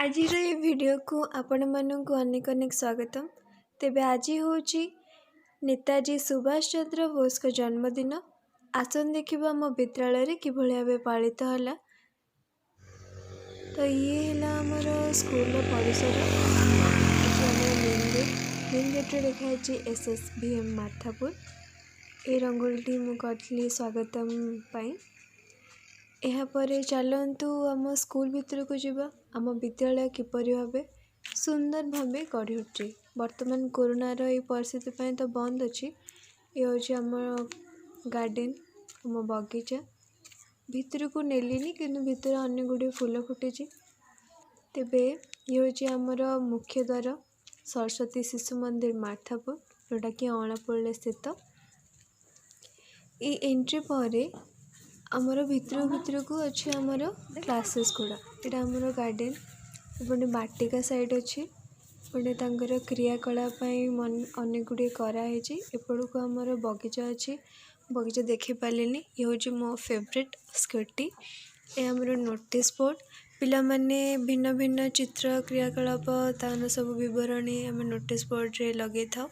ଆଜିର ଏ ଭିଡ଼ିଓକୁ ଆପଣମାନଙ୍କୁ ଅନେକ ଅନେକ ସ୍ୱାଗତମ। ତେବେ ଆଜି ହେଉଛି ନେତାଜୀ ସୁଭାଷ ଚନ୍ଦ୍ର ବୋଷଙ୍କ ଜନ୍ମଦିନ। ଆସନ୍ତୁ ଦେଖିବା ଆମ ବିଦ୍ୟାଳୟରେ କିଭଳି ଭାବେ ପାଳିତ ହେଲା। ତ ଇଏ ହେଲା ଆମର ସ୍କୁଲର ପରିସର। ଏଠି ଆମର ମେନ୍ ଗେଟ୍, ମେନ୍ ଗେଟ୍ରେ ଲେଖା ହେଇଛି SSVM Marthapur. ଏ ରଙ୍ଗୋଲିଟି ମୁଁ କରିଥିଲି ସ୍ୱାଗତମ ପାଇଁ। ଏହାପରେ ଚାଲନ୍ତୁ ଆମ ସ୍କୁଲ ଭିତରକୁ ଯିବା। ଆମ ବିଦ୍ୟାଳୟ କିପରି ଭାବେ ସୁନ୍ଦର ଭାବେ ଗଢ଼ି ଉଠିଛି। ବର୍ତ୍ତମାନ କୋରୋନାର ଏଇ ପରିସ୍ଥିତି ପାଇଁ ତ ବନ୍ଦ ଅଛି। ଇଏ ହେଉଛି ଆମ ଗାର୍ଡ଼େନ୍, ଆମ ବଗିଚା। ଭିତରକୁ ନେଲିନି, କିନ୍ତୁ ଭିତରେ ଅନେକ ଗୁଡ଼ିଏ ଫୁଲ ଫୁଟିଛି। ତେବେ ଇଏ ହେଉଛି ଆମର ମୁଖ୍ୟ ଦ୍ୱାର, ସରସ୍ୱତୀ ଶିଶୁ ମନ୍ଦିର ମାର୍ଥାପୁର, ଯେଉଁଟାକି ଅଁଳାପୋଳରେ ସ୍ଥିତ। ଏଇ ଏଣ୍ଟ୍ରି ପରେ ଆମର ଭିତରକୁ ଭିତରକୁ ଅଛି ଆମର କ୍ଲାସେସ୍ ଗୁଡ଼ା। ଏଇଟା ଆମର ଗାର୍ଡ଼େନ୍। ଏପଟେ ବାଟିକା ସାଇଡ଼୍ ଅଛି, ଏପଟେ ତାଙ୍କର କ୍ରିୟାକଳାପ ପାଇଁ ଅନେକ ଗୁଡ଼ିଏ କରାହେଇଛି। ଏପଟକୁ ଆମର ବଗିଚା ଅଛି, ବଗିଚା ଦେଖିପାରିଲିନି। ଇଏ ହେଉଛି ମୋ ଫେଭରେଟ୍ ସ୍କୁଟି। ଏ ଆମର ନୋଟିସ୍ ବୋର୍ଡ଼। ପିଲାମାନେ ଭିନ୍ନ ଭିନ୍ନ ଚିତ୍ର, କ୍ରିୟାକଳାପ, ତାର ସବୁ ବିବରଣୀ ଆମେ ନୋଟିସ୍ ବୋର୍ଡ଼ରେ ଲଗେଇଥାଉ।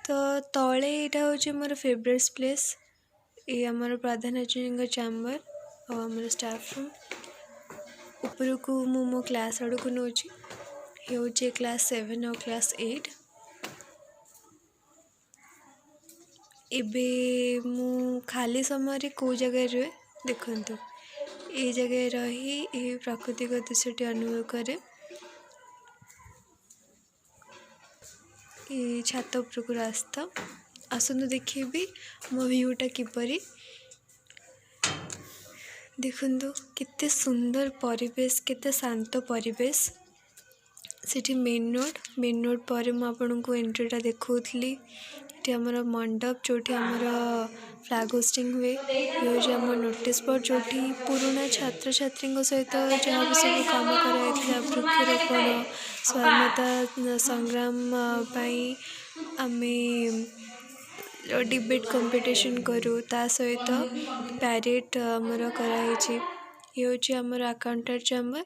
ତ ତଳେ ଏଇଟା ହେଉଛି ମୋର ଫେଭରେଟ୍ ପ୍ଲେସ୍। ଏ ଆମର ପ୍ରଧାନାଚାର୍ଯ୍ୟଙ୍କ ଚାମ୍ବର ଆଉ ଆମର ଷ୍ଟାଫ୍ ରୁମ୍। ଉପରକୁ ମୁଁ ମୋ କ୍ଲାସ୍ ଆଡ଼କୁ ନେଉଛି। ହେଉଛି କ୍ଲାସ୍ 7 ଆଉ କ୍ଲାସ୍ 8। ଏବେ ମୁଁ ଖାଲି ସମୟରେ କେଉଁ ଜାଗାରେ ରୁହେ ଦେଖନ୍ତୁ। ଏଇ ଜାଗାରେ ରହି ଏହି ପ୍ରାକୃତିକ ଦୃଶ୍ୟଟି ଅନୁଭବ କରେ। ଏ ଛାତ ଉପରକୁ ରାସ୍ତା। ଆସନ୍ତୁ ଦେଖିବି ମୋ ଭିୟୁଟା କିପରି। ଦେଖନ୍ତୁ କେତେ ସୁନ୍ଦର ପରିବେଶ, କେତେ ଶାନ୍ତ ପରିବେଶ। ସେଠି ମେନ୍ ରୋଡ଼, ମେନ୍ ରୋଡ଼ ପରେ ମୁଁ ଆପଣଙ୍କୁ ଏଣ୍ଟ୍ରିଟା ଦେଖାଉଥିଲି। ଏଠି ଆମର ମଣ୍ଡପ, ଯେଉଁଠି ଆମର ଫ୍ଲାଗ୍ ହୋଷ୍ଟିଂ ହୁଏ। ଇଏ ହେଉଛି ଆମ ନୋଟିସ୍ ବୋର୍ଡ଼, ଯେଉଁଠି ପୁରୁଣା ଛାତ୍ରଛାତ୍ରୀଙ୍କ ସହିତ ଯାହା ବି ସବୁ କାମ କରାଯାଇଥିଲା, ବୃକ୍ଷରୋପଣ, ସ୍ୱାଧୀନତା ସଂଗ୍ରାମ ପାଇଁ ଆମେ ଡିବେଟ୍ କମ୍ପିଟିସନ୍ କରୁ, ତା ସହିତ ପ୍ୟାରେଡ଼ ଆମର କରାହେଇଛି। ଇଏ ହେଉଛି ଆମର ଆକାଉଣ୍ଟାଣ୍ଟ ଚାମ୍ବର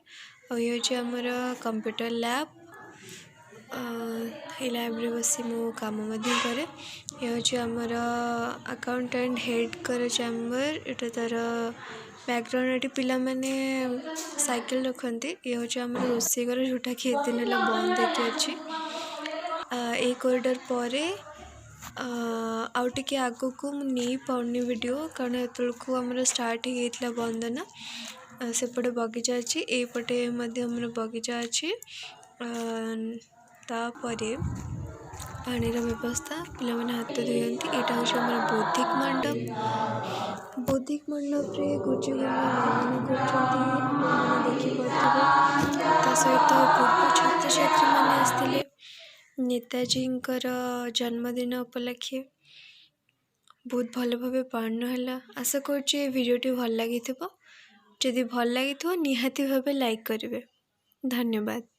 ଆଉ ଇଏ ହେଉଛି ଆମର କମ୍ପ୍ୟୁଟର ଲ୍ୟାବ୍। ଏଇ ଲ୍ୟାବ୍ରେ ବସି ମୁଁ କାମ ମଧ୍ୟ କରେ। ଇଏ ହେଉଛି ଆମର ଆକାଉଣ୍ଟାଣ୍ଟ ହେଡ଼୍ଙ୍କର ଚାମ୍ବର। ଏଇଟା ତା'ର ବ୍ୟାକଗ୍ରାଉଣ୍ଡ। ଏଠି ପିଲାମାନେ ସାଇକେଲ ରଖନ୍ତି। ଇଏ ହେଉଛି ଆମର ରୋଷେଇ ଘର, ଯେଉଁଟାକି ଏତେ ଦିନ ହେଲା ବନ୍ଦ ହେଇକି ଅଛି। ଏଇ କରିଡ଼ର ପରେ ଆଉ ଟିକେ ଆଗକୁ ମୁଁ ନେଇପାରୁନି ଭିଡ଼ିଓ, କାରଣ ଏତେବେଳକୁ ଆମର ଷ୍ଟାର୍ଟ ହେଇଯାଇଥିଲା ବନ୍ଦନା। ସେପଟେ ବଗିଚା ଅଛି, ଏଇପଟେ ମଧ୍ୟ ଆମର ବଗିଚା ଅଛି। ତାପରେ ପାଣିର ବ୍ୟବସ୍ଥା, ପିଲାମାନେ ହାତ ଧୋଇନ୍ତି। ଏଇଟା ହେଉଛି ଆମର ବୌଦ୍ଧିକ ମଣ୍ଡପ। ବୌଦ୍ଧିକ ମଣ୍ଡପରେ ଗୁରୁଜୀ ଗୁରୁମା ବନ୍ଦନା କରୁଛନ୍ତି, ଆପଣମାନେ ଦେଖିପାରୁଥିବେ। ତା ସହିତ ପୂର୍ବ ଛାତ୍ରଛାତ୍ରୀମାନେ ଆସିଥିଲେ ନେତାଜୀଙ୍କର ଜନ୍ମଦିନ ଉପଲକ୍ଷେ। ବହୁତ ଭଲ ଭାବେ ପାଳନ ହେଲା। ଆଶା କରୁଛି ଏ ଭିଡ଼ିଓଟି ଭଲ ଲାଗିଥିବ। ଯଦି ଭଲ ଲାଗିଥିବ, ନିହାତି ଭାବେ ଲାଇକ୍ କରିବେ। ଧନ୍ୟବାଦ।